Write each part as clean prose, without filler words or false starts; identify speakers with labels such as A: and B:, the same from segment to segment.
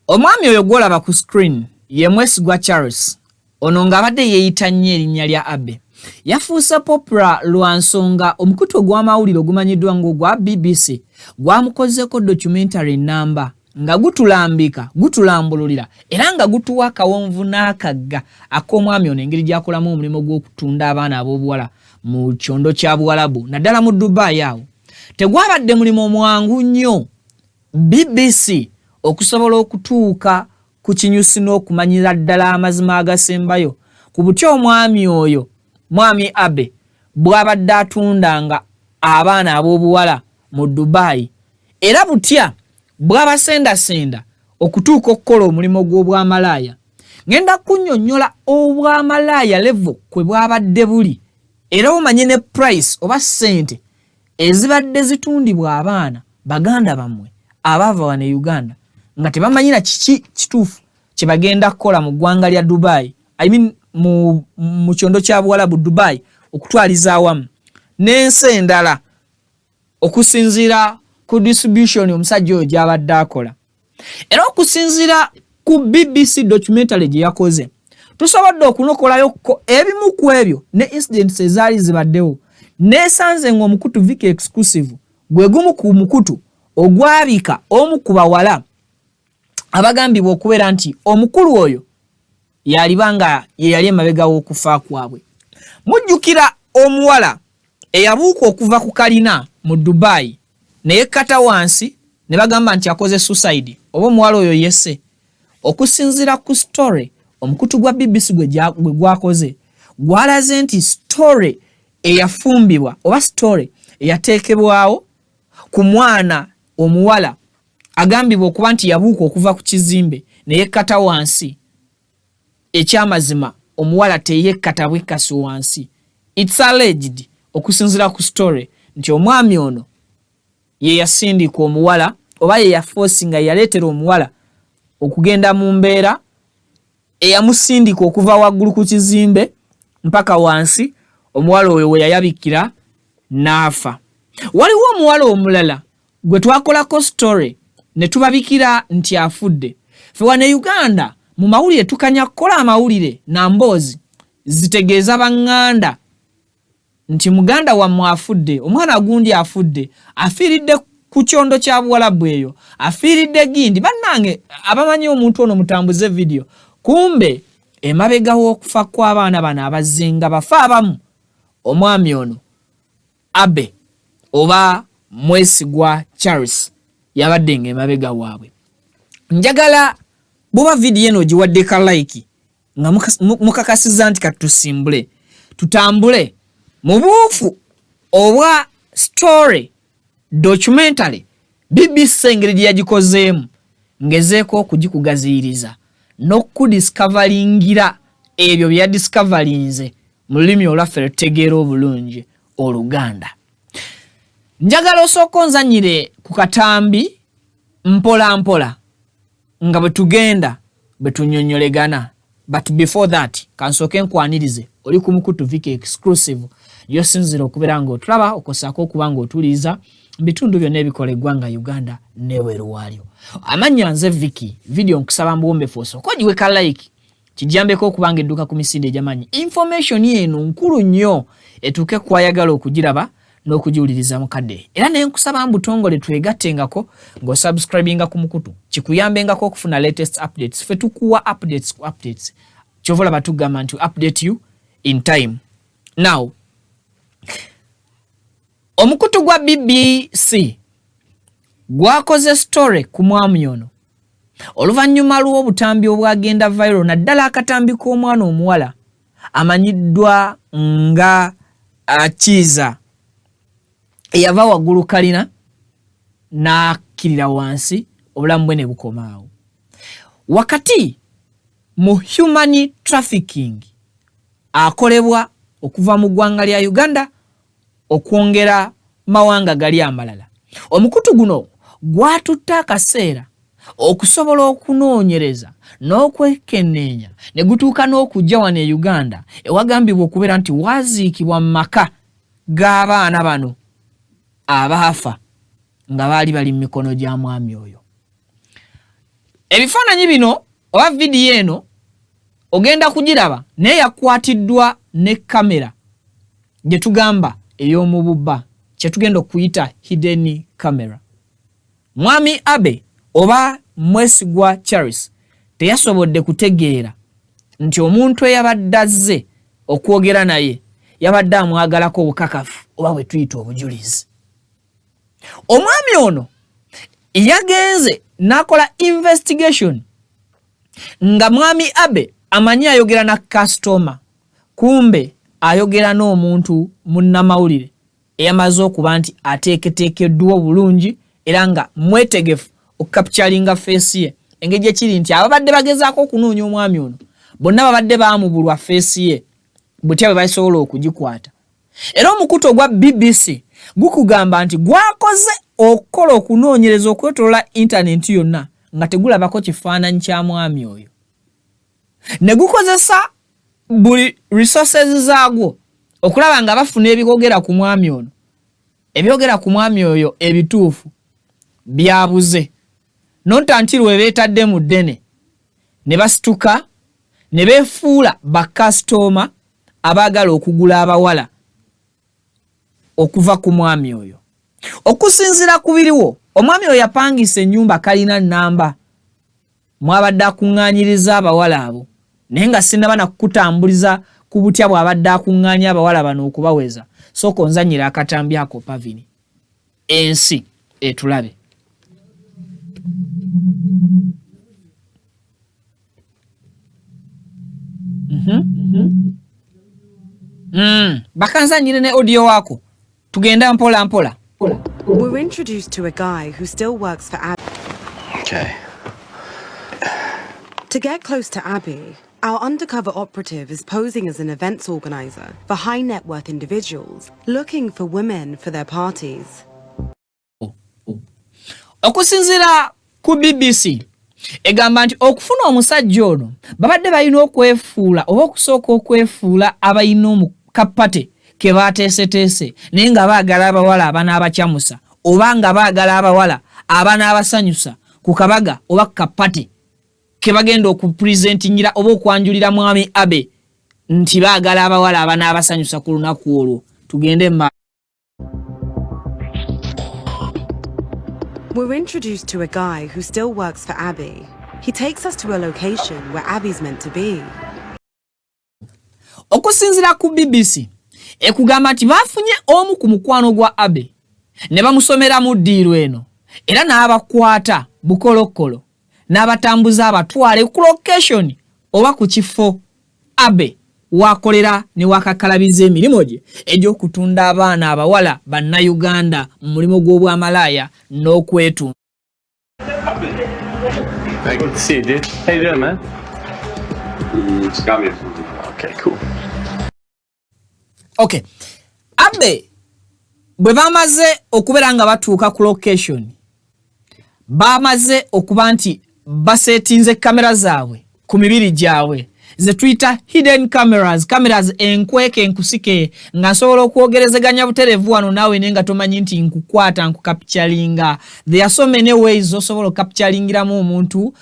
A: Omwami oyo gw'olaba ku screen ye Mwesigwa Charles. Ono ng'abadde yeeyita nnyo erinnya lya Abe. Yafuuse popular lwa nsonga omukutu ogw'amawulire ogumanyiddwa ng'ogwa BBC gwamukozeeko documentary nnamba nga gutulambika, gutulambululira era nga gutuwa akawonvu n'akagga ak'omwami ono engeri gy'akolamu omulimu gw'okutunda abaana ab'obuwala mu kyondo kya Buwalabu naddala mu Dubai awo. Tegwabadde mulimu mwangu nnyo BBC okusobola okutuuka ku kinyusi n'okumanyira ddala amazima agasembayo ku butya omwami oyo Mwami Abe bw'abadde atundanga abaana ab'obuwala mu Dubai era butya bw'abasendasenda okutuuka okukola omulimu gw'obwamalaaya. Ngenda kunnyonnyola obwamalaaya levo kwe bwabadde buli era omanye ne price oba ssente ezibadde zitundibwa abaana baganda bammwe abaava wano e Uganda nga tebamanyi na kiki kituufu kye bagenda kukola mu ggwanga lya Dubai, I mean mu kyondo kya Buwalabu Dubai okutwaliza awamu n'ensi endala okusinziira ku distribution omusajja oyo gy'abadde akola. Era okusinziira ku BBC documentary gye yakoze, tusobodde okunokolayo ko ebimu ku ebyo ne incidents ezaali zibaddewo. Neesanze ng'omukutu Vicky Exclusive gwe gumu ku mukutu ogwabika omu ku bawala abagambibwa okubeera nti omukulu oyo yaliba nga ye yali emabega w'okufa kwabwe. Mujjukira omuwala eyabuuka okuva ku kalina mu Dubai ne yekkata wansi ne bagamba nti akoze suicide oba omuwala oyo yesse. Okusinziira ku story omukutu gwa BBC gwe gwakoze gwalaze nti story eyafumbibwa oba story eyateekebwawo ku mwana omuwala agambibwa okuba nti yabuuka okuva ku kizimbe ne yekkata wansi, ekyamazima omuwala teyekkata bwekkasi wansi. It's alleged okusinziira ku story nti omwami ono ye yasindika omuwala oba ye yaforcinga, yaleetera omuwala okugenda mu mbeera eyamusindika okuva waggulu ku kizimbe mpaka wansi, omuwala oyo we yayabikira n'afa. Waliwo omuwala omulala gwe twakolako story ne tubabikira nti afudde. Ffe wano e Uganda mu mawulire tukanya kukola amawulire na mboozi zitegeeza banganda nti muganda wammwe afudde, omwana gundi afudde, afiiridde ku kyondo kya Buwalabu eyo, afiiridde gindi. Bannange abamanyi omuntu ono mutambuze vidiyo. Kumbe emabega w'okufa kw'abaana bano abazze nga bafa abamu, omwami ono Abe oba Mwesigwa Charles yabadde ng'emabega waabwe. Njagala bw'oba vidiyo eno ogiwadde ka like nga mukakasizza nti kati tusimbule tutambule mu buufu obwa story documentary BBC engeri gye yagikozeemu, ngezeeko okugikugaziyiriza n'okukudiscoveringira ebyo bye yadiscoverinze mu lulimi olwaffe lwe tutegeera obulungi, Oluganda. Njagala osooka onzanyire ku katambi mpola mpola nga bwe tugenda bwe tunyonyolegana, but before that kansooke nkwanirize oli ku mukutu Vicky Exclusive gy'osinziira okubeera ng'otulaba okosaako okuba ng'otuliiza mu bitundu byonna ebikola eggwanga Uganda n'ebweru waalyo. Amannya nze Vicky. Video nkusaba mbuwombefu osooke ogiwe ka like kijjambeko okuba nga edduka ku misinde egy'amaanyi. Information eno nkulu nnyo etuuke kwayagala okugiraba n'okugiwuliriza mukadde, era ne nkusaba mbutongole twegattengako ng'osubscribinga ku mukutu kikuyambengako okufuna latest updates. Ffe tukuwa updates ku updates, kyova olaba tugamba nti update you in time. Now omukutu gwa BBC gwakoze story ku mwami ono oluvannyuma lw'obutambi obwagenda viral, naddala akatambi k'omwana omuwala amanyiddwa nga Kiiza eyava waggulu kalina n'akkirira wansi obulamu bwe ne bukomaawo wakati mu human trafficking akolebwa okuva mu ggwanga lya Uganda okwongera mawanga gali amalala. Omukutu guno gwatutte akaseera okusobola okunoonyereza n'okwekenneenya ne gutuuka n'okujja wano e Uganda ewagambibwa okubeera nti waaziikibwa mu maka g'abaana bano abaafa nga baali bali mu mikono gya mwami oyo. Ebifaananyi bino oba vidiyo eno ogenda kugiraba naye yakwatiddwa ne kamera gye tugamba ey'omu bubba kye tugenda okuyita hidden camera. Mwami Abe oba Mwesigwa Charles teyasobodde kutegeera nti omuntu eyabadde azze okwogera naye yabadde amwagalako obukakafu oba bwe tuyita obujulizi. Omwami ono yagenze n'akola investigation nga Mwami Abe amanyi ayogera na kasitoma, kumbe ayogera n'omuntu munnamawulire eyamaze okuba nti ateeketeekeddwa obulungi era nga mwetegefu okukapukyalinga feesi ye. Engeri gye kiri nti ababadde bagezaako okunoonya omwami ono bonna babadde baamubulwa feesi ye butya bwe basobola okugikwata. Era omukutu ogwa BBC gukugamba nti gwakoze okukola okunoonyereza okwetolola intanenti yonna nga tegulabako kifaananyi kya mwami oyo ne gukozesa buli resources zaagwo okulaba nga bafuna ebigogera ku mwami ono. Ebyogera ku mwami oyo ebituufu byabuze not until we beetadde mu ddene ne basituka ne beefuula bakasitooma abaagala okugula abawala okuva ku mwami oyo. Okusinziira ku biriwo, omwami oyo yapangisa ennyumba kalina nnamba mw'abadde akuŋŋaanyiriza abawala abo naye nga sinnaba na kukutambuliza ku butya bw'abadde akuŋŋaanya abawala bano okubaweza. Sooka onzannyire akatambi ako Pavini ensi etulabe. Bakanzanyire ne audio wako tugenda mpola mpola.
B: We're introduced to a guy who still works for Abby.
C: Okay.
B: To get close to Abby, our undercover operative is posing as an events organizer for high net worth individuals looking for women for their parties.
A: Okusinziira ku BBC egamba nti okufuna omusajja ono babadde balina okwefuula oba okusooka okwefuula abalina omukapate ke baateeseteese naye nga baagala abawala abanaabacamusa oba nga baagala abawala abanaabasanyusa ku kabaga oba ku kapate ke bagenda okupurezentingira oba okwanjulira mwami Abe nti baagala abawala abanaabasanyusa ku lunaku olwo. Tugende mu
B: We're introduced to a guy who still works for Abby. He takes us to a location where Abby's meant to be.
A: Okusinziira ku BBC ekugamba nti baafunye omu ku mukwano gwa Abe ne bamusomeramu ddiiru eno era n'abakwata bukolokolo n'abatambuza abatwale ku location oba ku kifo Abe w'akolera ne w'akakkalabiza emirimu gye egy'okutunda abaana abawala Bannayuganda mu mulimu gw'obwamalaaya n'okwetunda.
C: Hey, good to see you, dude. How you doing, man?
D: Just got me.
C: Okay, cool.
A: Okay. Abe bwe bamaze okubeera nga batuuka ku location, bamaze okuba nti basetinze kamera zaabwe ku mibiri gyabwe ze tuyita hidden cameras, cameras enkweke enkusike, nga nsobola okwogerezeganya butereevu wano naawe naye nga tomanyi nti nkukwata nkukapchalinga. There are so many ways z'osobola okukapchalingiramu omuntu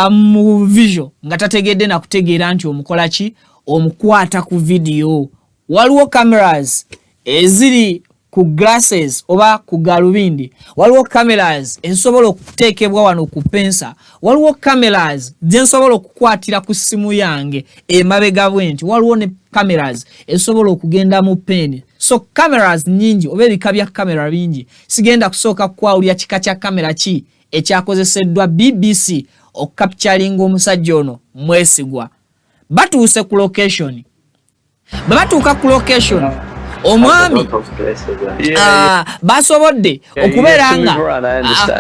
A: mu visual nga tategedde na kutegeera nti omukola ki, omukwata ku video. Waliwo cameras eziri ku glasses oba ku galubindi, waliwo cameras ezisobola okuteekebwa wano ku pensa, waliwo cameras ze nsobola okukwatira ku ssimu yange emabega bwenti, waliwo ne cameras ezisobola okugenda mu pen. So cameras nnyingi oba ebika bya kamera bingi, sigenda kusooka kukwawulira kika kya kamera ki ekyakozeseddwa BBC okukapchalinga omusajja ono Mwesigwa. Batuuse ku location. Bwe batuuka ku location, omwami basobodde okubeera nga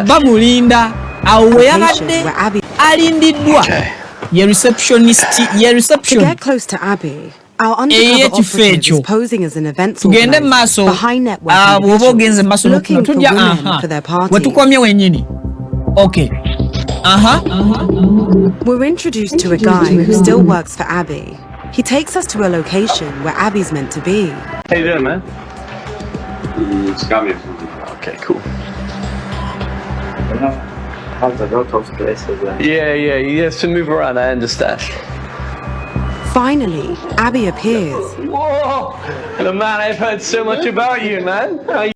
A: bamulinda awo we yabadde alindiddwa ye receptionist, ye reception
B: To get close to Abby, our undercover
A: ey'ekifo
B: operative
A: ekyo.
B: is posing as an events
A: Tugende mu
B: organizer
A: maaso,
B: for high net worth
A: bw'oba ogenze mu
B: individuals
A: maaso
B: looking
A: n'okufuna
B: for
A: tujja,
B: women
A: aha,
B: for their parties.
A: Wetukomye wennyini. Okay. Aha.
B: We're introduced to a guy who still works for Abby. He takes us to a location where Abby's meant to be.
C: How you doing, man?
D: Just got me.
C: Okay, cool.
D: Has a lot of places.
C: Yeah, he has to move around, I understand.
B: Finally, Abby appears.
C: Whoa! The man, I've heard so much about you, man. How you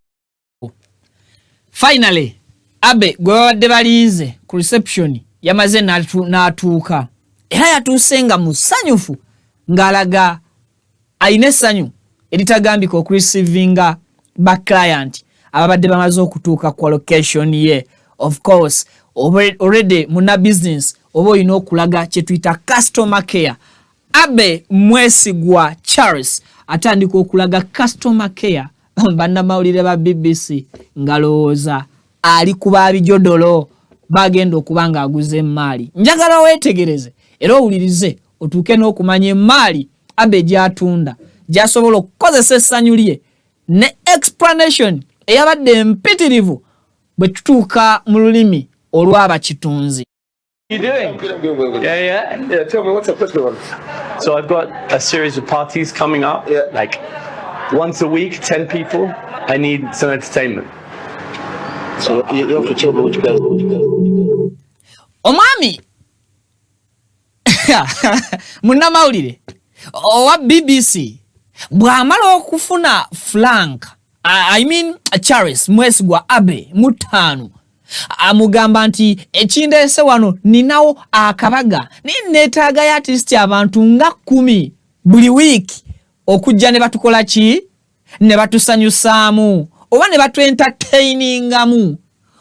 A: Finally, Abe gwe babadde balinze ku reception yamaze n'atuuka, era yatuuse nga musanyufu, ng'alaga alina essanyu eritagambika okureceivinga ba client ababadde bamaze okutuuka ku location ye. Of course, already muna business oba olina okulaga kye tuyita customer care. Abe Mwesigwa Charles atandika okulaga customer care bannamawulire ba BBC, ngalowooza ali ku babijodolo bagenda okuba ng'aguza emaali. Njagala weetegereze era owulirize otuuke n'okumanya emaali Abe gy'atunda, gy'asobola okukozesa essanyu lye ne explanation eyabadde empitirivu bwe tutuuka mu lulimi olw'abakitunzi.
C: You doing?
D: Good, I'm good, good.
C: Yeah.
D: Yeah, tell me what's up, what's going on?
C: So I've got a series of parties coming up. Like once a week, 10 people. I need some entertainment.
D: So you have to tell me what you guys
A: Omwami munnamawulire owa BBC bw'amala okufuna Frank, I mean Charles Mwesigwa Abe mutaano, amugamba nti ekindeese wano ninawo akabaga, naye neetaagayo at least abantu nga 10 buli wiiki okujja ne batukola ki, ne batusanyusaamu oba ne batuentertainingamu.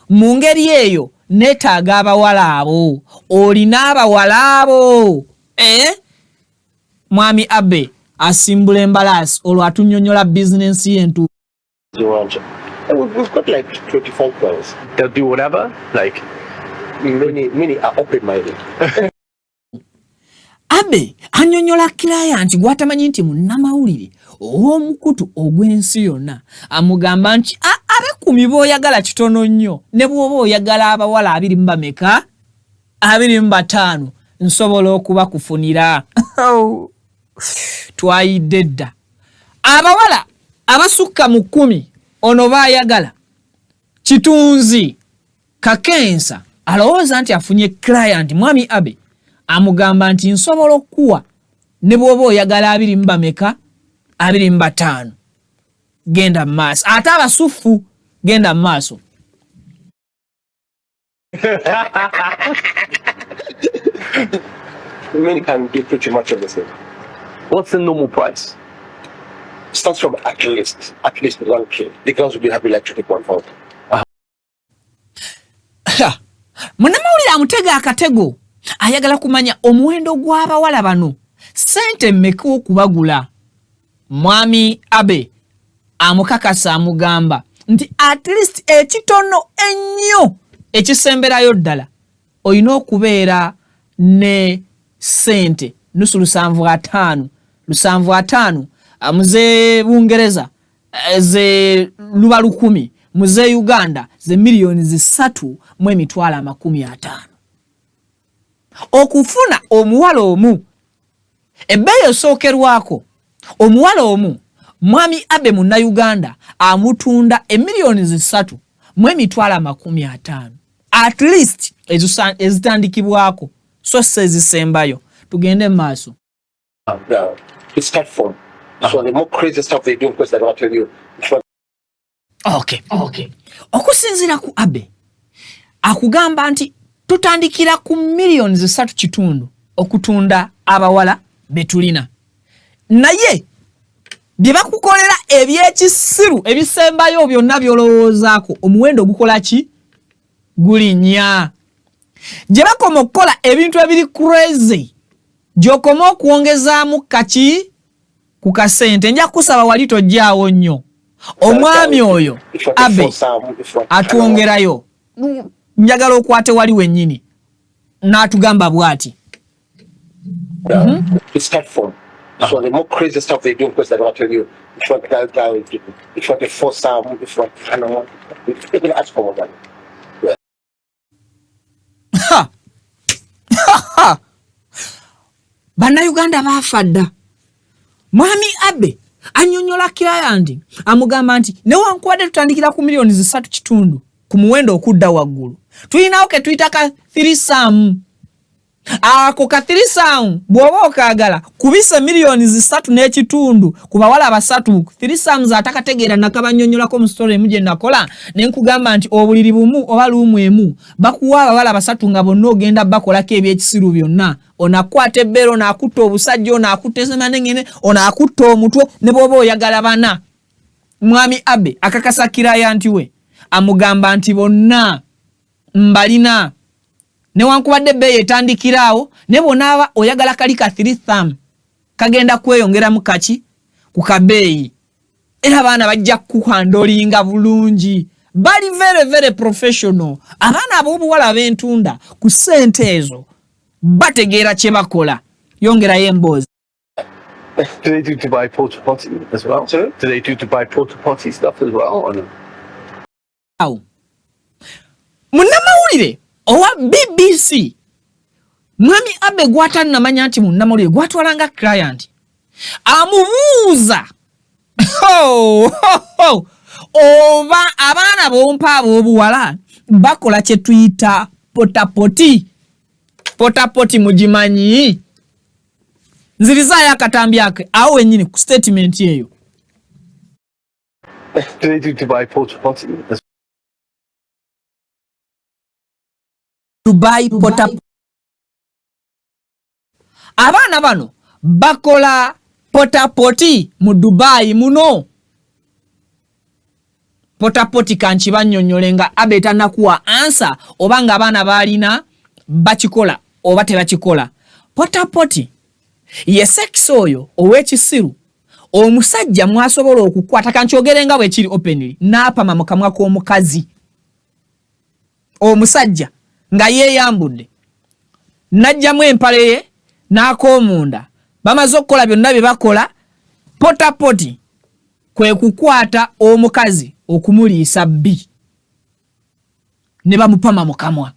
A: Mu ngeri eyo neetaaga abawala abo. Olina abawala abo, eh? Mwami Abe asimbula embalaasi, olwo atunnyonnyola bizinensi ye.
D: You want. And we've got like 25 girls.
C: They'll do whatever. Like,
D: Many, many are open-minded.
A: Abe annyonnyola client gw'atamanyi nti munnamawulire ow'omukutu ogw'ensi yonna. Amugamba nti ab'ekkumi b'oyagala kitono nnyo, ne bw'oba oyagala abawala abiri mu bameka, 25, nsobola okubakufunira. Twayidde dda abawala abasukka mu 10 ono baayagala. Kitunzi kakensa alowooza nti afunye client. Mwami Abe amugamba nti nsobola okukuwa ne bw'oba oyagala abiri mu bameka, 25. Genda mu maaso, ate abasufu genda mu maaso.
D: Many can do pretty much everything.
C: What's the normal price?
D: Starts from at least 1K. The girls will be happy like to take 1,000.
A: Munnamawulire amutega akatego, ayagala kumanya omuwendo gw'abawala bano, ssente mmeka okubagula. Mwami Abe amukakasa, amugamba nti at least ekitono ennyo ekisemberayo ddala olina okubeera ne ssente nusu 750, 750 muze Bungereza, ze luba 1,000, muze Uganda ze 3,350,000 okufuna omuwala omu. Ebbeeyi esookerwako omuwala omu, mwami Abe munnayuganda amutunda 3,350,000 at least ezitandikibwako, so si ezisembayo. Tugende mu maaso.
D: Yeah. It's start from. So the more crazy stuff they do, of course, they don't tell you. If you
A: Okay. Okusinziira ku Abe, akugamba nti tutandikira ku 3.5 miliyoni okutunda abawala be tulina, naye bye bakukolera ebyekisiru ebisembayo byonna by'olowoozaako, omuwendo gukola ki? Gulinnya. Gye bakoma okukola ebintu ebiri crazy, gy'okoma okwongezaamu kaki ku kasente. Nja kukusaba wali tojjaawo nnyo. Omwami oyo
D: if you want
A: Abe
D: foursome, if you want
A: atwongerayo. Njagala okwate wali wennyini n'atugamba bw'ati.
D: Yeah. It's start from. So the more crazy stuff they do, of course, they don't tell you. If you want girl, girl, if you want a foursome, if you want, I don't know, you can ask for more money. Yeah.
A: Ha! Ha! Bannayuganda baafa dda. Mwami Abe annyonnyola client, amugamba nti newankubadde tutandikira ku 3.5 miliyoni ku muwendo okudda waggulu. Tulinawo ke tuyita ka threesome. Ako ka threesome bw'oba okaagala kubisa 3.5 miliyoni ku bawala basatu. Threesomes atakategeera, nakabannyonnyolako mu story emu gye nakola ne nkugamba nti obuliri bumu oba room emu, bakuwa abawala basatu nga bonna ogenda bakolako ebyekisiru byonna. Ono akwata ebbeere, ono akutta obusajja, ono akutta esemanengene, ono akutta omutwe, ne bw'oba oyagala bana. Mwami Abe akakasa client we, amugamba nti bonna mbalina, newankubadde ebbeeyi etandikira awo, ne bw'onaaba oyagala kali ka threesome kagenda kweyongeramu kaki ku kabeeyi. Era abaana bajja kuhandlinga bulungi, bali very very professional. Abaana ab'obuwala ab'entunda ku ssente ezo bategeera kye bakola. Yongerayo emboozi.
C: Do they do Dubai porta potty as well?
D: Sorry?
C: Do they do Dubai porta potty stuff as well? Or no?
A: Awo munnamawulire owa BBC, mwami Abe gwatannamanya nti munnamawulire gwatwalanga client, amubuuza, "Ho, ho, ho, oba abaana bompa ab'obuwala bakola kye tuyita porta potty? Porta potty mugimanyi?" Nzirizaayo akatambi ake awo wennyini ku statement eyo.
C: Do they do Dubai porta potty as
A: Dubai porta, abaana bano bakola porta potty mu Dubai muno? Porta potty, kankibannyonnyole nga Abe tannakuwa answer oba nga abaana baalina bakikola oba tebakikola. Porta potty ye sex oyo ow'ekisiru omusajja mwasobola okukwata, kankyogere nga bwe kiri openly, n'apama mu kamwa k'omukazi, omusajja nga yeeyambudde n'ajjamu empale ye n'ak'omunda, bamaze okukola byonna bye bakola. Porta potty kwe kukwata omukazi okumuliisa bbi ne bamupama mu kamwa.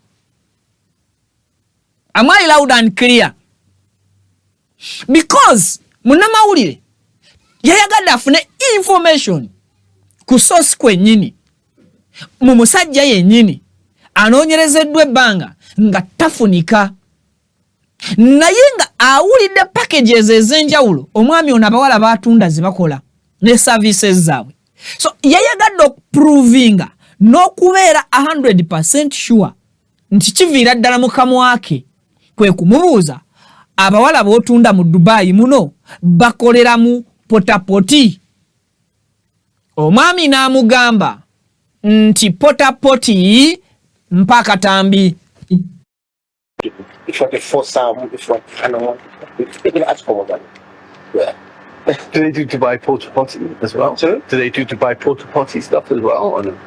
A: Am I loud and clear? Because munnamawulire yayagadde afune information ku source kwennyini, mu musajja yennyini anoonyerezeddwa ebbanga nga tafunika, naye nga awulidde packages ez'enjawulo omwami ono abawala batunda ze bakola ne services zaabwe. So yayagadde okuprovinga n'okubeera 100 sure nti kiviira ddala mu kamwa ke, kwe kumubuuza, abawala b'otunda mu Dubayi muno bakolera mu porta potty? Omwami n'amugamba nti porta potty, mpa akatambi.
D: If you want a foursome, if you want, I don't know, they're gonna ask for more money. Yeah.
C: Do they do Dubai porta potty as well?
D: Sorry?
C: Do they do Dubai porta potty stuff as well? Or no?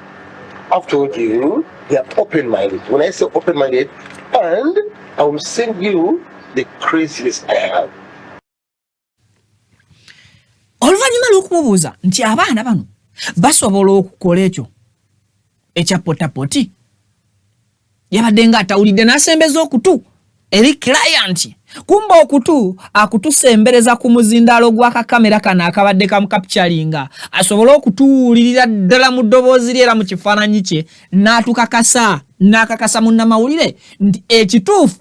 D: I've told you they are open-minded. When I say open-minded, and I will send you the craziest I have.
A: Oluvannyuma lw'okumubuuza nti abaana bano basobola okukola ekyo ekya porta potty, yabadde nga atawulidde, n'asembeza okutu eri client. Kumba okutu akutusembereza ku muzindaalo gw'akakamera kano akabadde kamucapturinga, asobole okutuwulirira ddala mu ddoboozi lye era mu kifaananyi kye, n'atukakasa, n'akakasa munnamawulire nti ekituufu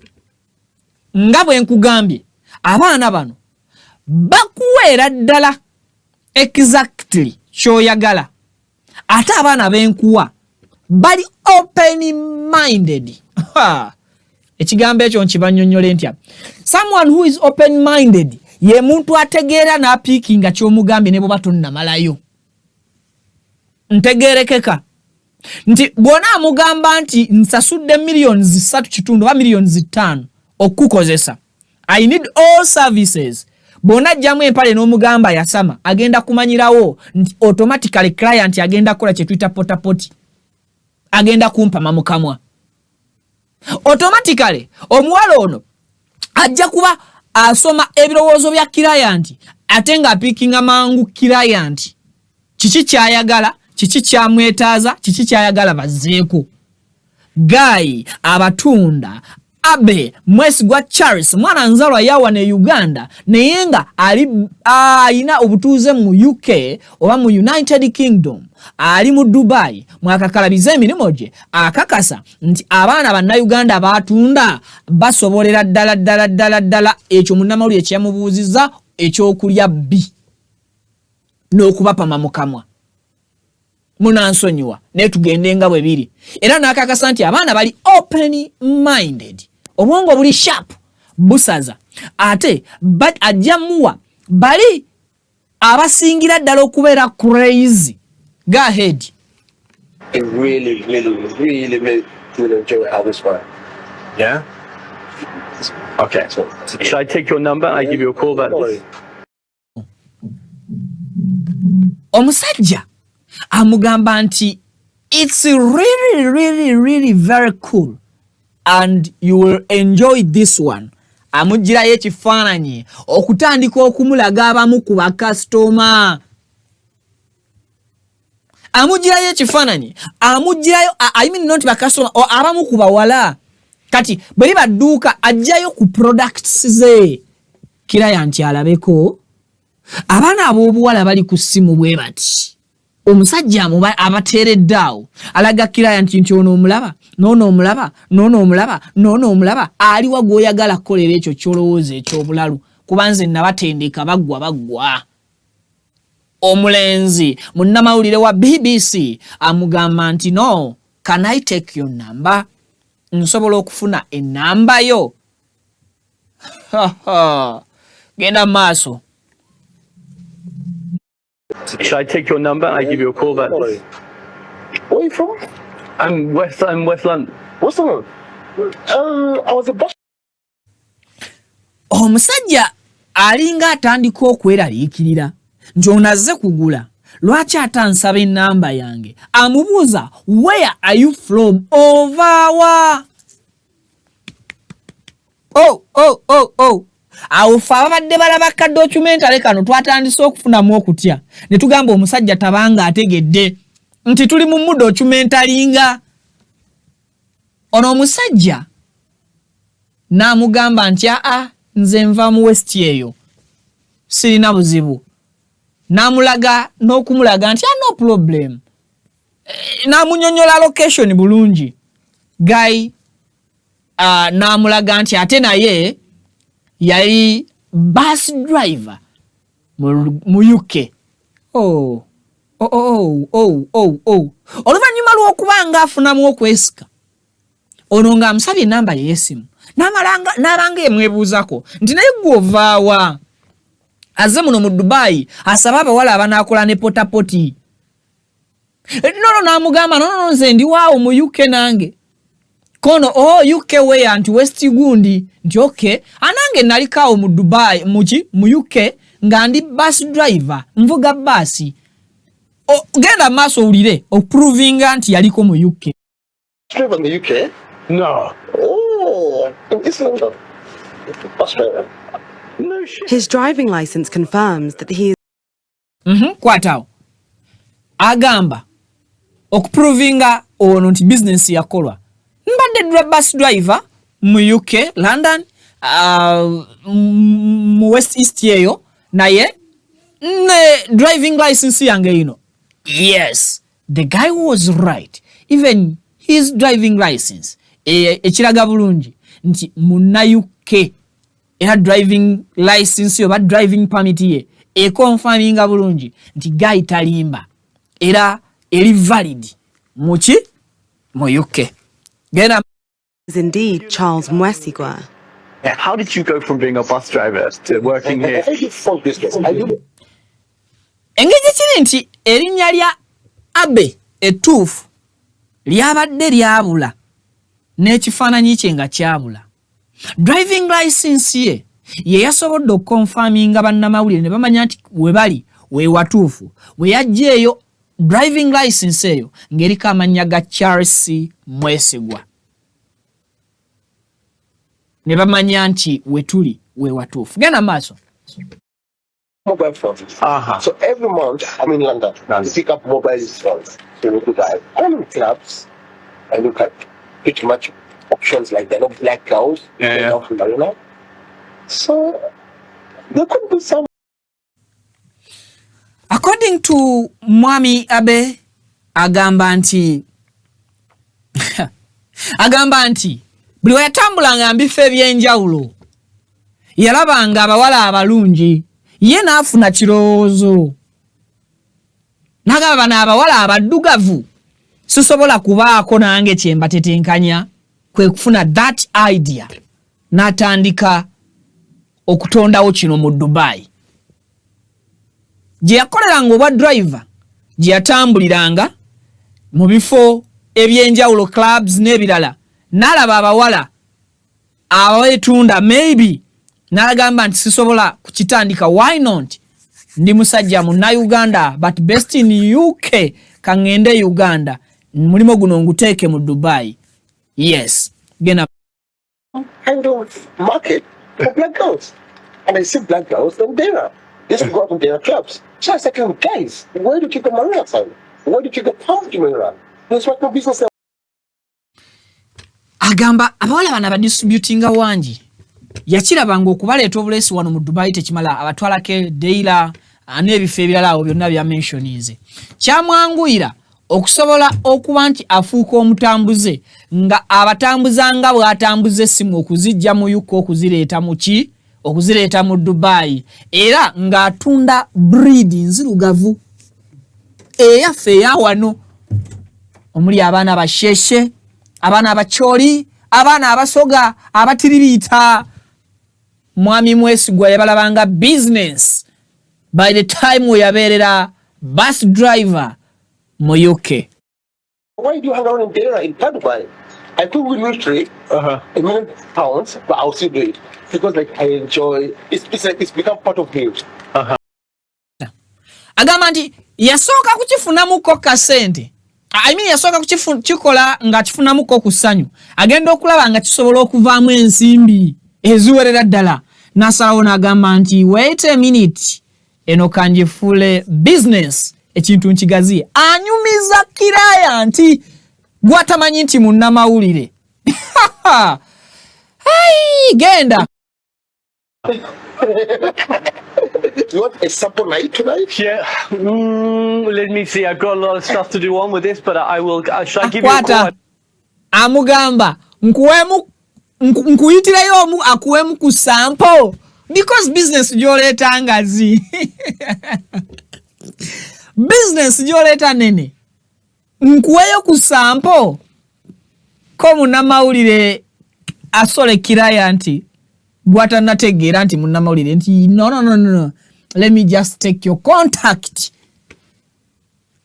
A: nga bwe nkugambye, abaana bano bakuweera ddala exactly ky'oyagala, ate abaana benkuwa bali open minded. Ekigambo ekyo nkibannyonnyole ntya? Someone who is open minded ye muntu ategeera n'apickinga ky'omugambye ne bw'oba tonnamalayo. Ntegeerekeka nti bw'ona amugamba nti nsasudde 3.5 miliyoni oba 5 miliyoni okukukozesa, I need all services, bw'ona ajjamu empale n'omugamba yasama, agenda kumanyirawo nti automatically client agenda kukola kye tuyita porta potty, agenda kumpama mu kamwa. Automatically omuwala ono ajja kuba asoma ebirowoozo bya client, ate ng'apickinga mangu client kiki kyayagala, kiki kyamwetaaza, kiki kyayagala bazzeeko. Guy abatunda Abe Mwesigwa Charles mwana nzalwa yawa ne Uganda naye nga ali alina obutuuze mu UK oba mu United Kingdom, ali mu Dubai mwakakalabiza emirimu gye, akakasa nti abaana bannayuganda baatunda basobolera ddala ddala ddala ddala ekyo munnamawulire kye yamubuuzizza ekyokulya bbi n'okubapama mu kamwa. Munansonyiwa naye tugende nga bwe biri. Era n'akakasa nti abaana bali open minded, obwongo buli sharp, busaza, ate ajja muwa bali abasingira ddala okubeera crazy. Go ahead.
D: It really, really, really, really will enjoy how this one.
C: Yeah? Okay.
D: So,
C: Should I take your number and I give you a call back?
D: Don't worry.
A: Omusajja amugamba nti it's really, really, really very cool and you will enjoy this one. Amugirayo ekifaananyi okutandika okumulaga abamu ku bakasitoma. Amugirayo ekifaananyi, amugirayo, I mean not bakasitoma, abamu ku bawala. Kati bwe liba dduuka, ajjayo ku products ze kiraya nti alabeko abaana ab'obuwala bali ku ssimu bwe bati. Omusajja abateeredde awo, alaga kiraya nti ono omulaba, noono omulaba, noono omulaba, noono omulaba, aliwa gw'oyagala kukolera ekyo ky'olowooza eky'obulalu, kuba nze nabatendeka baggwa baggwa. Omulenzi munnamawulire wa BBC amugamba nti no, can I take your number? Nsobola okufuna ennamba yo? Genda maaso.
C: Should I take your number and I give you a call back?
D: Don't worry. Where are you from?
C: I'm West London.
D: What's the name? I was a bus
A: Omusajja alinga atandika okweraliikirira nti ono azze kugula, lwaki ate ansaba ennamba yange? Amubuuza, "Where are you from? Ovaawa?" Oh. Awo ffe ababadde balaba ka documentary kano twatandise okufunamu okutya ne tugamba omusajja tabanga ategedde nti tuli mu mudocumentaringa. Ono omusajja n'amugamba nti aa, nze nva mu West, eyo sirina buzibu. N'amulaga n'okumulaga nti ah, no problem. N'amunyonyola location bulungi guy, n'amulaga nti ate naye yali bus driver mu UK. Oh. Oluvannyuma lw'okuba nga afunamu okwesika, ono ng'amusabye enamba ye y'essimu, n'abanga emwebuuzako nti naye gwe ovaawa? Azze muno mu Dubai asabe abawala abanaakola ne potapoti nono. N'amugamba, nonono, nze ndi waawo mu UK nange. Kono, oh, UK where? Nti West gundi. Nti okay, anange nalikaawo mu Dubai, muki, mu UK nga ndi bus driver, nvuga baasi. Genda maaso owulire okuprovinga nti yaliko mu UK.
D: Driver in the UK.
C: No.
D: Oh, in East London. Bus driver.
C: No shit.
B: His driving license confirms that he is
A: Kwataawo agamba okuprovinga ono nti bizinesi yakolwa, mbadde bus driver mu UK, London, mu West East eyo, naye ne driving license yange ino. Yes, the guy was right. Even his driving license ekiraga bulungi nti munna UK, era driving license oba driving permit ye ekonfaminga bulungi nti guy talimba, era eri valid muki, mu UK. Genda.
B: Indeed Charles Mwesigwa.
C: How did you go from being a bus driver to working here?
D: I do phone business. I do
A: Engeri kiri nti erinnya lya Abe ettuufu lyabadde lyabula n'ekifaananyi kye nga kyabula, driving license ye ye yasobodde okukonfaminga bannamawulire ne bamanya nti we bali we watuufu. We yajja eyo driving license eyo ng'eriko amannya ga Charles Mwesigwa ne bamanya nti we tuli we watuufu. Genda maaso.
D: Mobile phones. So every month I'm in London to pick up mobile phones. So we do that. I look at clubs. I look at pretty much options like they're not black girls.
C: Yeah.
D: You know? So there could be some.
A: According to Mwami Abe, agamba nti buli we yatambulanga mu bifo ebyenjawulo yalabanga abawala abalungi, ye n'afuna kirowoozo n'agamba, bano abawala abaddugavu sisobola kubaako nange kyembatetenkanya. Kwe kufuna that idea n'atandika okutondawo kino mu Dubai gye yakoleranga obwa driver, gye yatambuliranga mu bifo ebyenjawulo, clubs n'ebirala, n'alaba abawala abeetunda maybe, n'agamba nti sisobola kukitandika? Why not? Ndi musajja Munnauganda but based in UK, kaŋŋende Uganda, mulimu guno nguteeke mu Dubai. Yes, genda.
D: Kind of market for black girls. And I see black girls in Deira. This go out in Deira clubs. So I said to him, "Guys, where did you get Marina from? Where did you get Palm Jumeirah? There's what no business."
A: Agamba abawala bano abadistributinga wangi, yakirabanga okubaleeta obuleesi wano mu Dubai tekimala, abatwalako Deira n'ebifo ebirala awo byonna bya mentioninze. Kyamwanguyira okusobola okuba nti afuuka omutambuze nga abatambuza nga bw'atambuza essimu okuzijja mu UK okuzireeta mu ki, okuzireeta mu Dubai, era ng'atunda breed nzirugavu eyaffe eya wano omuli abaana abasheshe, abaana abakyoli, abaana abasoga, abatiribiita. Mwami Mwesigwa yabalabanga business by the time we yabeerera bus driver mu UK.
D: Why do you hang around in Deira in Dubai? I could win military, £1 million, but I'll still do it because, like, I enjoy. It's like it's become part of me.
A: Agamba nti yasooka kukifunamuko kasente, I mean, yasooka kukikola ng'akifunamuko ku ssanyu, agenda okulaba nga kisobola okuvaamu ensimbi eziwerera ddala, n'asalawo n'agamba nti wait a minute, eno kangifuule business, ekintu nkigaziye. Anyumiza kiraya nti gwatamanyi nti munnamawulire. Ai, genda.
D: You want a sample night tonight?
C: Yeah. Let me see. I've got a lot of stuff to do on with this, but I will. Shall I give you a
A: Akwata
C: call?
A: Amugamba nkuwemu nkuyitireyo omu akuwemu ku sample because business gy'oleeta ngazi, business gy'oleeta nene, nkuweyo ku sample ko. Munnamawulire asole kiraya nti gwatanategeera nti munnamawulire nti no, no, no, no, no. Let me just take your contact,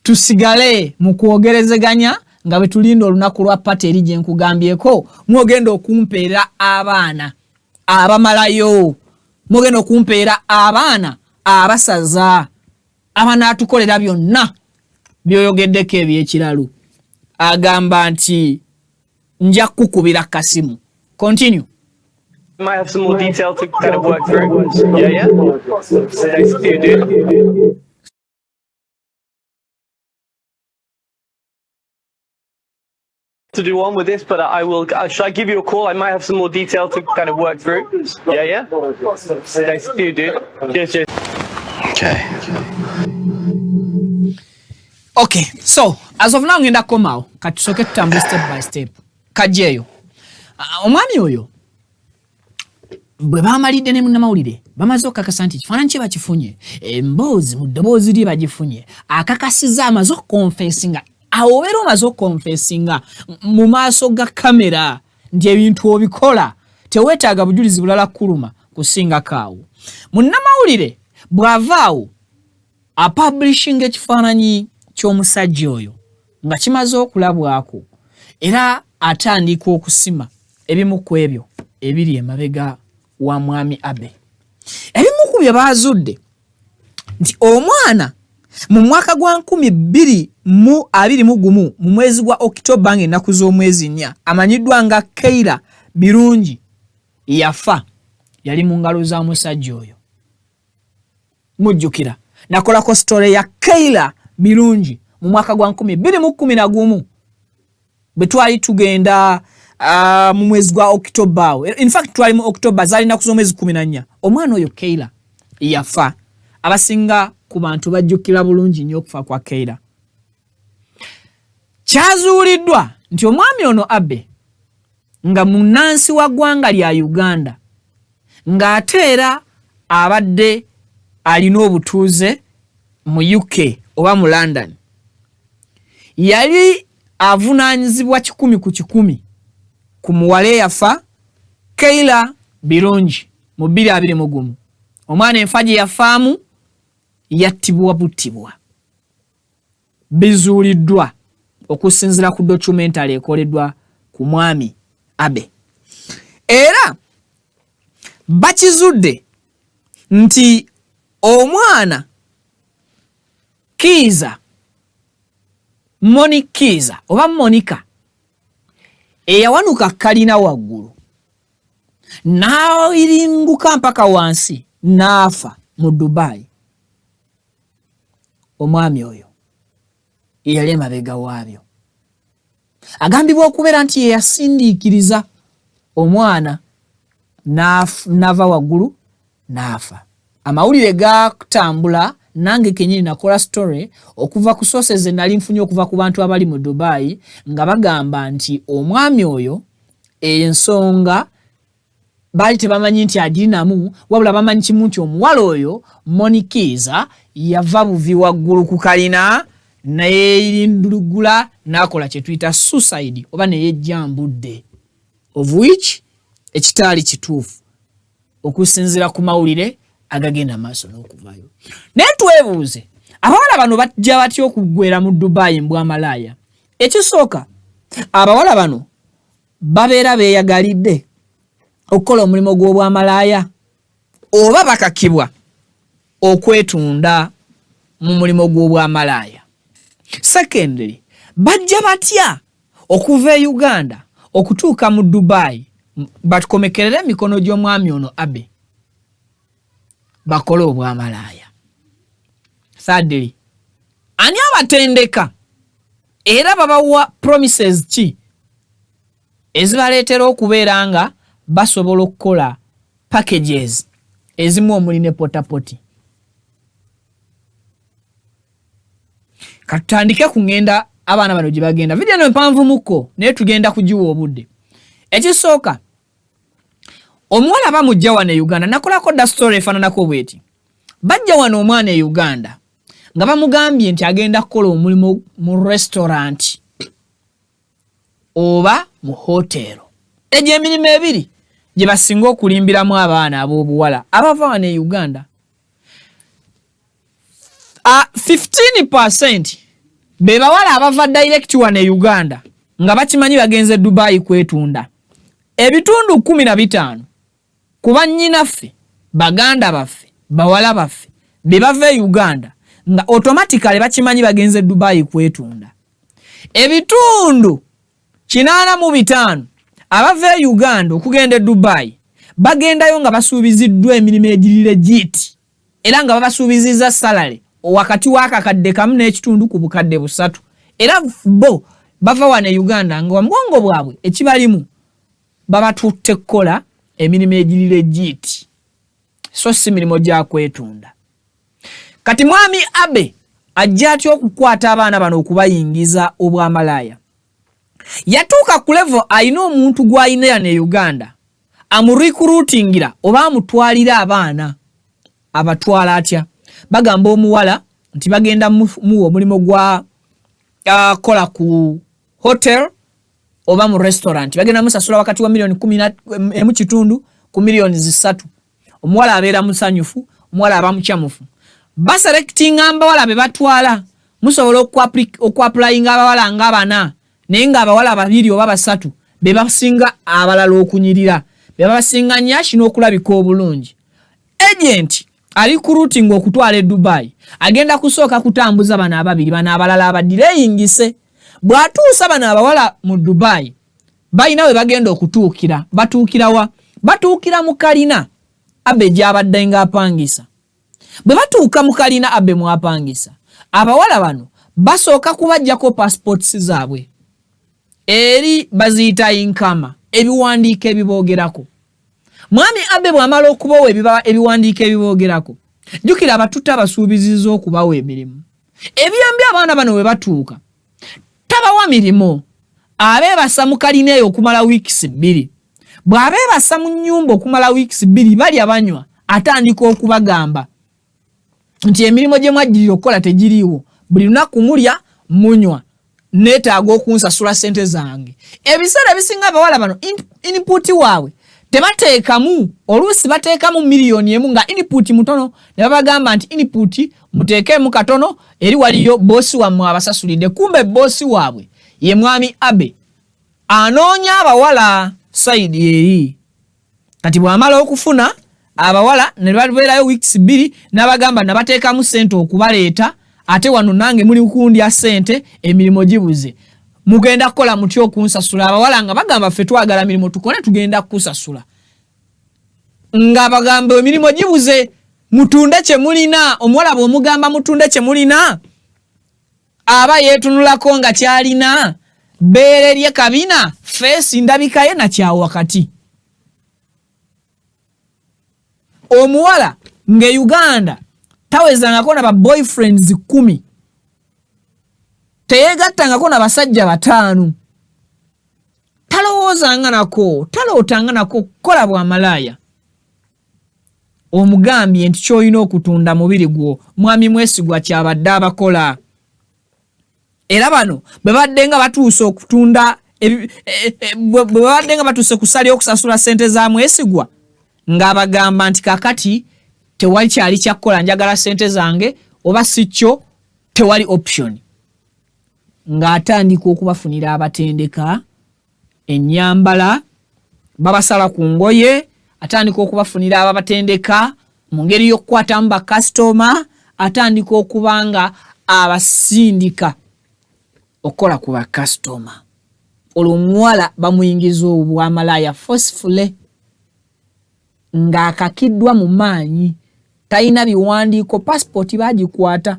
A: tusigale mu kwogerezeganya nga bwe tulinda olunaku lwa party eri gye nkugambyeko, mwogenda okumpeera abaana abamalayo, mwogenda okumpeera abaana abasaza abanaatukolera byonna byoyogeddeko ebyekiralu. Agamba nti nja kukukubira kasimu. Continue.
C: Might have some more detail to kind of work through. Yeah. Nice to see you, dude. To do on with this, but I will. Shall I give you a call? I might have some more detail to kind of work through. Yeah. Nice to see you, dude. Cheers, cheers.
E: Okay.
A: Okay, so as of now ngenda kukomawo, katusooke tutambule step by step. Kajjeeyo. Ah, omwami oyo bwe bamalidde ne munnamawulire, bamaze okukakasa nti ekifaananyi kye bakifunye, emboozi mu ddoboozi lye bagifunye, akakasiza, amaze okukonfesinga. Awo obeera omaze okukonfesinga mu maaso ga kamera nti ebintu obikola, teweetaaga bujulizi bulala kuluma kusingako awo. Munnamawulire bw'avaawo apublishinga ekifaananyi ky'omusajja oyo nga kimaze okulabwako, era atandika okusima ebimu ku ebyo ebiri emabega wa mwami Abe. Ebimu ku bye baazudde nti omwana mu mwaka gwa 2021 mu mwezi gwa Okitoba ng'ennaku z'omwezi 4, amanyiddwa nga Keira Birungi, yafa, yali mu ngalo za musajja oyo. Mujjukira nakolako story ya Keira Birungi mu mwaka gwa 2011 bwe twali tugenda. Mu mwezi gwa October awo, in fact twali mu October, zaali nnaku z'omwezi 14, omwana oyo Keila yafa. Abasinga ku bantu bajjukira bulungi nnyo okufa kwa Keila. Kyazuuliddwa nti omwami ono Abe, nga munnansi wa ggwanga lya Uganda, ng'ate era abadde alina obutuuze mu UK oba mu London, yali avunaanyizibwa 100% ku muwala eyafa Keila Birungi mu 2021. Omwana enfa gye yafaamu yattibwa buttibwa, bizuuliddwa okusinziira ku documentary ekoleddwa ku mwami Abe. Era bakizudde nti omwana Kiiza, Moni Kiiza oba Monica, eyawanuka kalina waggulu n'ayiringuka mpaka wansi n'afa mu Dubai, omwami oyo yeyali emabega waabyo. Agambibwa okubeera nti yeyasindiikiriza omwana n'ava waggulu n'afa. Amawulire gatambula, nange kenyini nakola story okuva ku sources ze nali nfunye okuva ku bantu abali mu Dubai, nga bagamba nti omwami oyo ensonga baali tebamanyi nti agirinamu, wabula bamanyi kimu nti omuwala oyo Monikiiza yava buvi waggulu ku kalina neyerindulugula n'akola kye tuyita suicide oba neyejja mbudde, of which ekitaali kituufu okusinziira ku mawulire agagenda maaso n'okuvaayo. Naye twebuuze, abawala bano bajja batya okuggwera mu Dubai mbwamalaaya? Ekisooka, abawala bano babeera beeyagalidde okukola omulimu gw'obwamalaaya oba bakakibwa okwetunda mu mulimu gw'obwamalaaya? Secondly, bajja batya okuva e Uganda okutuuka mu Dubai batukomekerere emikono gy'omwami ono Abe bakole obwamalaaya? Thirdly, ani abatendeka era babawa promises ki ezibaleetera okubeera nga basobola okukola packages ezimu omuli ne potapoti? Katutandike ku ngenda abaana bano gye bagenda. Vidiyo eno mpanvu mukko, naye tugenda kugiwa obudde. Ekisooka, omuwala bamujja wano e Uganda. Nakolako dda story efaananako bweti. Bajja wano omwana e Uganda nga bamugambye nti agenda kukola omulimu mu restaurant oba mu hotero. Egyo emirimu ebiri gye basinga okulimbiramu abaana ab'obuwala abava wano e Uganda. 15% be bawala abava direct wano e Uganda nga bakimanyi bagenze Dubai kwetunda. Ebitundu 15 ku bannyinaffe, baganda baffe, bawala baffe be bava e Uganda nga automatically bakimanyi bagenze Dubai kwetunda. Ebitundu 85 abava e Uganda okugenda e Dubai bagendayo nga basuubiziddwa emirimu egiri legit era nga babasuubizizza salary wakati w'akakadde kamu n'ekitundu ku 3,000. Era bo bava wano e Uganda nga omugongo bwabwe ekibalimu babatutte kukola emirimu egiri legit, so si mirimu gya kwetunda. Kati mwami Abe ajja atya okukwata abaana bano okubayingiza obwamalaaya? Yatuuka ku level alina omuntu gw'alina yano e Uganda amurecruitingira oba amutwalira abaana. Abatwala atya? Bagamba omuwala nti bagenda muwa omulimu gwa kola ku hotel oba mu restaurant, bagenda musasula wakati wa 1.5 miliyoni ku 3 miliyoni. Omuwala abeera musanyufu, omuwala aba mukyamufu. Baselectinga abawala be batwala. Musobola okuapplyinga abawala nga bana, naye ng'abawala babiri oba basatu be basinga abalala okunyirira, be babasinga nyashi n'okulabika obulungi. Agent ali recruiting okutwala e Dubai agenda kusooka kutambuza bano ababiri, bano abalala abadireyingise. Bw'atuusa bano abawala mu Dubai, balina we bagenda okutuukira. Batuukira wa? Batuukira mu kalina Abe gy'abadde ng'apangisa. Bwe batuuka mu kalina Abe mw'apangisa, abawala bano basooka kubaggyako passports zaabwe. Eri baziyita inkama, ebiwandiiko ebiboogerako. Mwami Abe bw'amala okubawa ebiwandiiko ebiboogerako, jjukira abatutte abasuubizizza okubawa emirimu. Ebyembi abaana bano we batuuka tabawa mirimu, abeebasa mu kalina eyo okumala wiikisi 2. Bw'abeebasa mu nnyumba okumala wiikisi 2 balya banywa, atandika okubagamba nti emirimu gye mwajjirira okukola tegiriiwo, buli lunaku mulya munywa, neetaaga okunsasula ssente zange. Ebiseera ebisinga abawala bano input waabwe tebateekamu, oluusi bateekamu miliyoni 1 nga input mutono, ne babagamba nti input muteekeemu katono, eri waliyo boosi wammwe abasasulidde. Kumbe boosi waabwe ye mwami Abe anoonya abawala sayidi eri. Kati bw'amala okufuna abawala ne babeerayo wiikisi 2 n'abagamba nabateekamu ssente okubaleeta, ate wano nange muli kundya ssente, emirimu gibuze, mugenda kukola mutya okunsasula? Abawala nga bagamba ffe twagala mirimu tukole, tugenda kukusasula. Nga bagamba emirimu gibuze, mutunde kye mulina. Omuwala bw'omugamba mutunde kye mulina, aba yeetunulako nga kyalina bbeere lye kabina, feesi ndabika ye na kyawakati. Omuwala ng'e Uganda tawezangako na ba boyfriends 10, teyeegattangako na basajja 5, talowoozanga nako, talootanga nako kukola bwamalaaya. Omugambye nti ky'olina okutunda mubiri gwo, mwami Mwesigwa kyabadde abakola. Era bano bwe babadde nga batuuse okutunda, bwe babadde nga batuuse ku ssali okusasula ssente za Mwesigwa, ng'abagamba nti kakati tewali kyali kya kukola, njagala ssente zange oba si kyo tewali option. Ng'atandika okubafunira abatendeka ennyambala, babasala ku ngoye, atandika okubafunira ababatendeka mu ngeri y'okukwatamu bakasitoma, atandika okuba nga abasindika okukola ku bakasitoma. Olwo omuwala bamuyingiza obwamalaaya forcefully, ng'akakiddwa mu maanyi, talina biwandiiko, pasipooti baagikwata,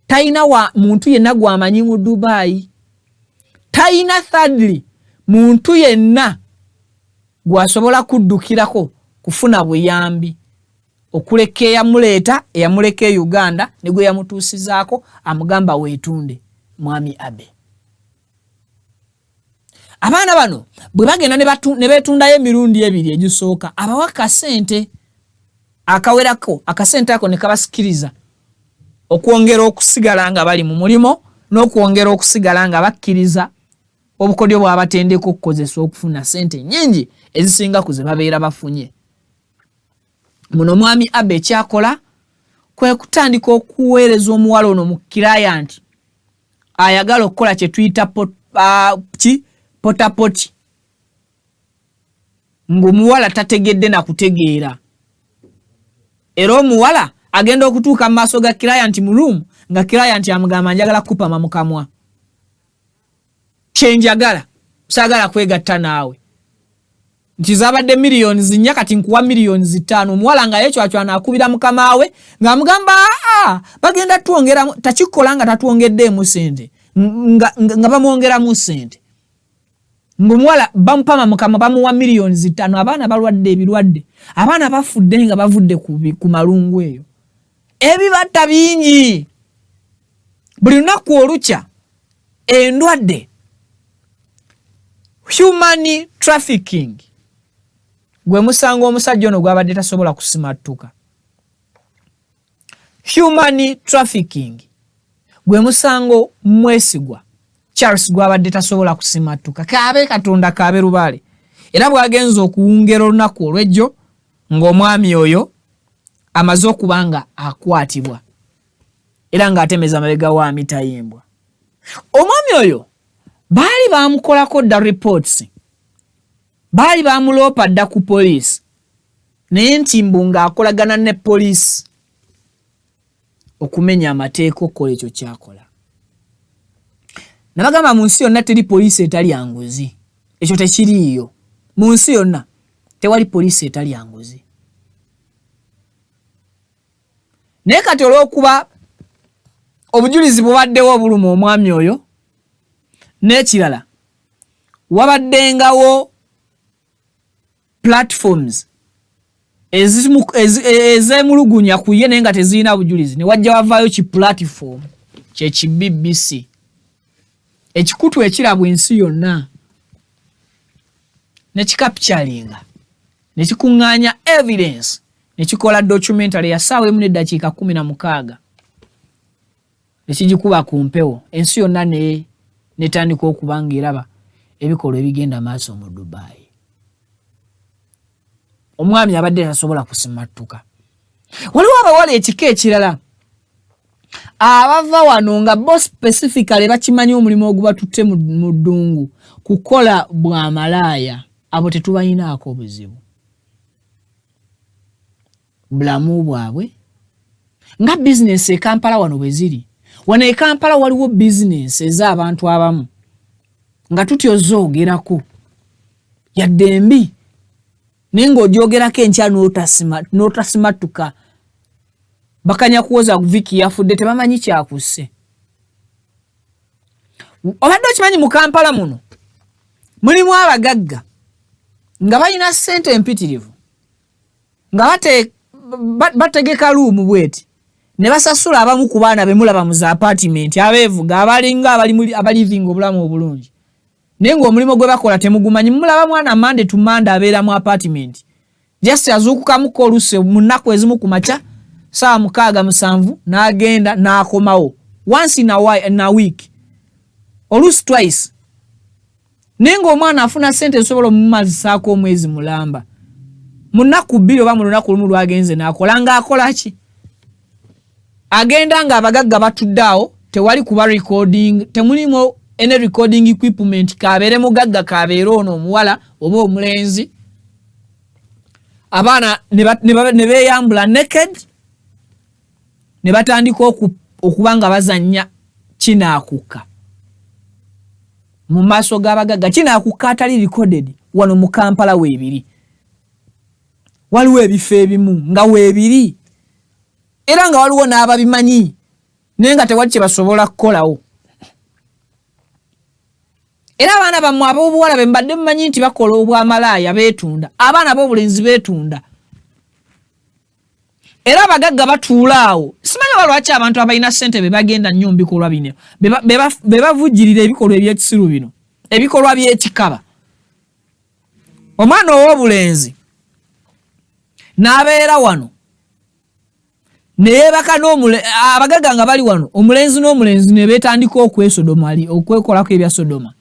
A: talina wa muntu yenna gw'amanyi mu Dubai, talina thirdly muntu yenna gw'asobola kuddukirako kufuna buyambi okuleka eyamuleeta, eyamuleka e Uganda ne gwe yamutuusizaako amugamba weetunde. Mwami Abe abaana bano bwe bagenda ne beetundayo emirundi 2 egisooka, abawa akasente akawerako, akasente ako ne kabasikiriza okwongera okusigala nga bali mu mulimo n'okwongera okusigala nga bakkiriza obukodyo bw'abatendeka okukozesa okufuna ssente nnyingi ezisinga ku ze babeera bafunye. Muno mwami Abe ekyakola kwe kutandika okuweereza omuwala ono mu kilayanti ayagala okukola kye tuyita potapoti, ng'omuwala tategedde na kutegeera. Era omuwala agenda okutuuka mu maaso ga kilayanti mu room, nga kilayanti amugamba njagala kupama mu kamwa, kye njagala, saagala kwegatta naawe, nti zaabadde miliyoni 4 kati nkuwa miliyoni 5. Omuwala nga yeecwacwana akubira mukama we ng'amugamba aa bagenda twongeramu, takikola nga tatwongeddeemu ssente, nga bamwongeramu ssente, ng'omuwala bamupama mukama bamuwa miliyoni 5. Abaana balwadde ebirwadde, abaana bafudde nga bavudde ku malungu eyo, ebibatta bingi buli lunaku olukya, endwadde, human trafficking gwe musango omusajja ono gw'abadde tasobola kusimattuka. Human trafficking gwe musango Mwesigwa Charles gw'abadde tasobola kusimattuka, kaabe Katonda kaabe lubaale. Era bw'agenze okuwungera olunaku olw'ejjo ng'omwami oyo amaze okuba nga akwatibwa era ng'atemeza mabega wa mitayimbwa. Omwami oyo baali bamukolako dda reports, baali bamuloopa dda ku poliisi, naye nti mbu ng'akolagana ne poliisi okumenya amateeka okukola ekyo kyakola. Nabagamba mu nsi yonna teri poliisi etalya nguzi, ekyo tekiriiyo. Mu nsi yonna tewali poliisi etalya nguzi. Naye kati olw'okuba obujulizi bubaddewo obuluma omwami oyo, N'ekirala, wabaddengawo platforms ezemulugunya ku ye naye nga tezirina bujulizi, ne wajja wavaayo ki platform kye ki BBC, ekikutu ekirabwa ensi yonna, ne kicapturinga ne kikuŋŋaanya evidence ne kikola documentary ya ssaawa 1 n'eddakiika 16 ne kigikuba ku mpewo, ensi yonna ne netandika okuba ng'eraba ebikolwa ebigenda maaso mu Dubai. Omwami abadde tasobola kusimattuka. Waliwo abawala ekika ekirala abava wano nga bo specifically bakimanyi omulimu ogubatutte mu ddungu kukola bwamalaaya. Abo tetubalinaako obuzibu, bulamu bwabwe nga bizinesi e Kampala wano bwe ziri. Wano e Kampala waliwo bizinesi ez'abantu abamu nga tutyo zoogerako yadde embi, naye ng'ogyogerako enkya n'otasimattuka, bakanya kuwoza Viki yafudde, tebamanyi kyakusse. Obadde okimanyi mu Kampala muno mulimu abagagga nga balina ssente empitirivu, nga bategeka room bweti ne basasula abamu ku baana bemulaba mu za apartment abeevuga, abalinga abalivinga obulamu obulungi, naye ng'omulimu gwe bakola temugumanyi. Mulaba mwana Monday to Monday abeera mu apartment, just azuukukamuko oluusi mu nnaku ezimu ku makya saawa 6, 7 n'agenda n'akomawo once in a week, oluusi twice, naye ng'omwana afuna ssente ezisobola omumazisaako omwezi mulamba mu nnaku 2 oba mu lunaku lumu lwagenze n'akola. Ng'akola ki? Agenda ng'abagagga batudde awo, tewali kuba recording, temulimu any recording equipment, kabeere mugagga, kabeere ono omuwala oba omulenzi, abaana ne beeyambula naked ne batandika okuba nga bazannya kinaakukka mu maaso g'abagagga, kinaakukka atali recorded. Wano mu Kampala weebiri, waliwo ebifo ebimu nga weebiri era nga waliwo n'ababimanyi, naye nga tewali kye basobola kukolawo. Era abaana bammwe ab'obuwala be mbadde mumanyi nti bakola obwamalaaya beetunda, abaana ab'obulenzi beetunda, era abagagga batuula awo. Simanyi oba lwaki abantu abalina ssente be bagenda nnyo mu bikolwa bino, be bavujjirira ebikolwa ebyekisiru bino, ebikolwa by'ekikaba. Omwana ow'obulenzi n'abeera wano neyeebaka abagagga nga bali wano, omulenzi n'omulenzi ne beetandika okwesodoma, okwekolako ebya sodoma,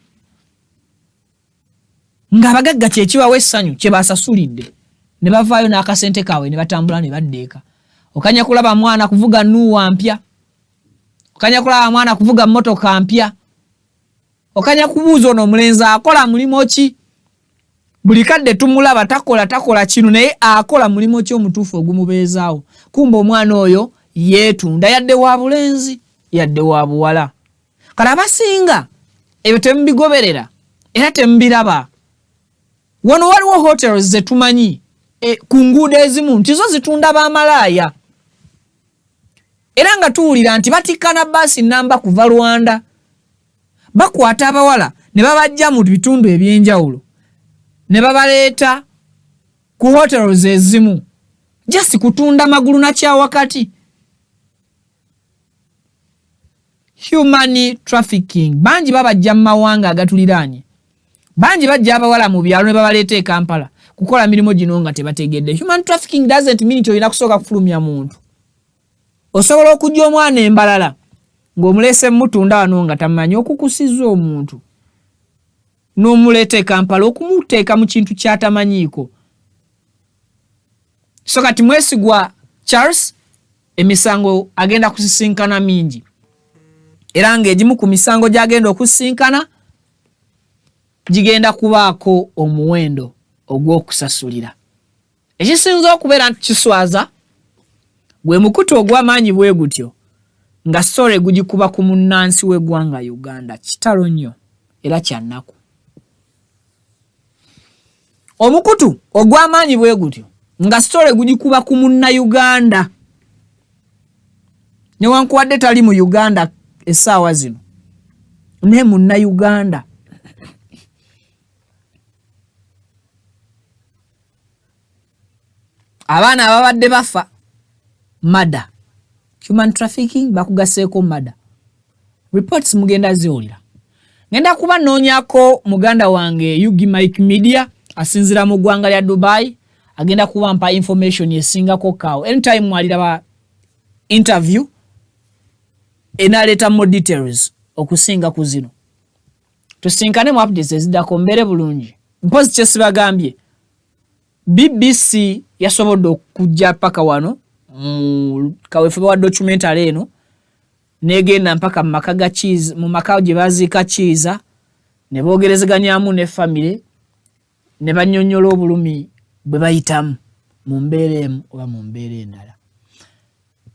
A: ng'abagagga kyekibawa essanyu kye basasulidde, ne bavaayo n'akasente kaabwe ne batambula ne badda eka. Okanya kulaba mwana kuvuga Noah mpya, okanya kulaba mwana kuvuga mmotoka mpya, okanya kubuuza ono omulenzi akola mulimu ki? Buli kadde tumulaba takola, takola kino, naye akola mulimu ki omutuufu ogumubeezaawo? Kumba omwana oyo yeetunda, yadde wa bulenzi yadde wa buwala. Kale abasinga ebyo temubigoberera era temubiraba. Wano waliwo hotels zetumanyi ku nguudo ezimu nti zo zitunda bamalaaya, era nga tuwulira nti batikka na baasi namba kuva Rwanda, bakwata abawala ne babajja mu bitundu ebyenjawulo ne babaleeta ku hotels ezimu just kutunda magulu nakyawakati, human trafficking. Bangi babajja mu mawanga agatuliraanye, bangi bajja abawala mu byalo ne babaleeta e Kampala kukola mirimu gino nga tebategedde. Human trafficking doesn't mean nti olina kusooka kufulumya muntu. Osobola okujja omwana embalala ng'omuleese mutunda wano nga tamanyi okukusiza omuntu n'omuleeta e Kampala okumuteeka mu kintu ky'atamanyiiko. So kati Mwesigwa Charles emisango agenda kusisinkana mingi, era ng'egimu ku misango gy'agenda okusisinkana gigenda kubaako omuwendo ogw'okusasulira. Ekisinza okubeera nti kiswaza gwe mukutu ogw'amaanyi bwe gutyo nga sore gugikuba ku munnansi w'eggwanga Uganda. Kitalo nnyo era kya nnaku. Omukutu ogw'amaanyi bwe gutyo nga sore gugikuba ku Munnayuganda, newankubadde tali mu Uganda essaawa zino. Naye Munnayuganda. Abaana ababadde bafa murder, human trafficking, bakugaseeko murder. Reports mugenda ziwulira. Ngenda kuba noonyako muganda wange Yugi Mike Media, asinzira mu ggwanga lya Dubai, agenda kuba mpa information esingako kaawo. Anytime mwaliraba interview enaleeta more details okusinga ku zino. Tusinkane mu updates eziddako, mbeere bulungi. Mpozi kyesibagambye, BBC yasobodde okujja paka wano mu kaweefube wa documentary eno, negenda mpaka mu maka ga Kiiza, mu maka gye baziika Kiiza, ne boogerezeganyamu ne famire, ne bannyonnyola obulumi bwe bayitamu mu mbeera emu oba mu mbeera endala.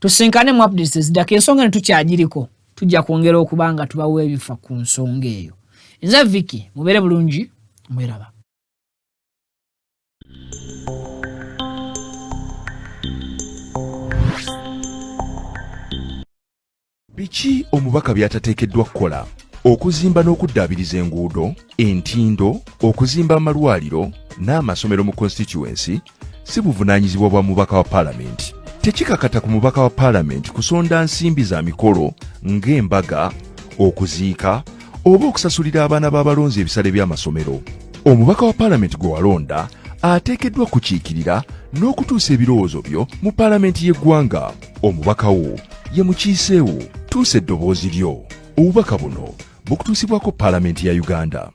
A: Tusinkane mu updates eziddako. Ensonga ne tukyagiriko, tujja kwongera okuba nga tubawa ebifa ku nsonga eyo. Nze Vicky, mubeere bulungi, mweraba.
E: Biki omubaka by'atateekeddwa kukola? Okuzimba n'okuddaabiriza enguudo, entindo, okuzimba amalwaliro n'amasomero mu constituency si buvunaanyizibwa bwa mubaka wa paalamenti. Tekikakata ku mubaka wa paalamenti kusonda nsimbi za mikolo ng'embaga, okuziika oba okusasulira abaana b'abalonzi ebisale by'amasomero. Omubaka wa paalamenti gwe walonda ateekeddwa kukiikirira n'okutuusa ebirowoozo byo mu paalamenti y'eggwanga. Omubaka wo ye mukiise wo. Tuusa eddoboozi lyo. Obubaka buno bukutuusibwako paalamenti ya Uganda.